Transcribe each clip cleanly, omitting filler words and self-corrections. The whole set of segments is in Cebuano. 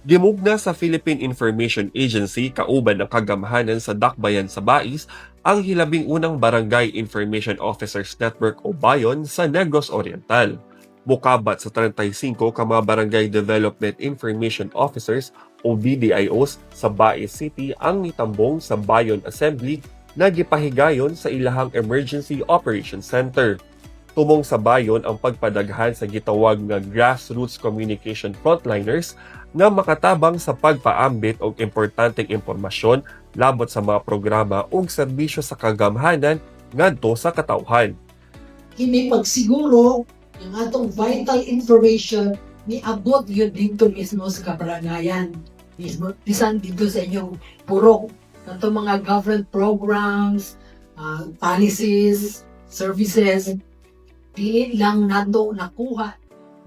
Gimugna sa Philippine Information Agency kauban ang kagamhanan sa Dakbayan sa Bais ang hilabing unang Barangay Information Officers Network o BAYON sa Negros Oriental. Mukabat sa 35 ka mga Barangay Development Information Officers o BDIOs sa Bais City ang nitambong sa Bayon Assembly na gipahigayon sa ilahang Emergency Operations Center. Tumong sa bayon ang pagpadaghan sa gitawag nga grassroots communication frontliners nga makatabang sa pagpaambit og importanteng impormasyon labot sa mga programa ug serbisyo sa kagamhanan ngadto sa katawhan. Kini pagsiguro ang atong vital information niabot gyud didto mismo sa kabarangayan mismo, bisan didto sa inyong purok, katong mga government programs, policies, services, dili lang nato nakuha.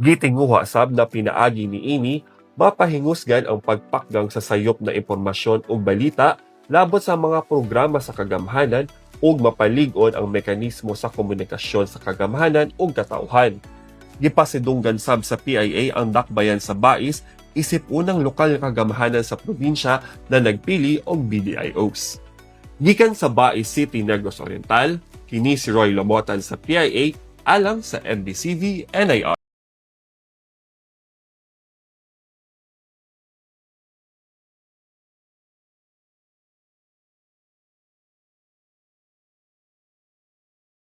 Gitinguha sab na pinaagi niini, mapahingusgan ang pagpakgang sa sayop na impormasyon ug balita labot sa mga programa sa kagamhanan ug mapalig-on ang mekanismo sa komunikasyon sa kagamhanan ug katawhan. Gipasidunggan sab sa PIA ang Dakbayan sa Bais isip unang lokal nga kagamhanan sa probinsya na nagpili og BDIOs. Gikan sa Bais City, Negros Oriental, kini si Roy Lomotan sa PIA alang sa MBCV NIR.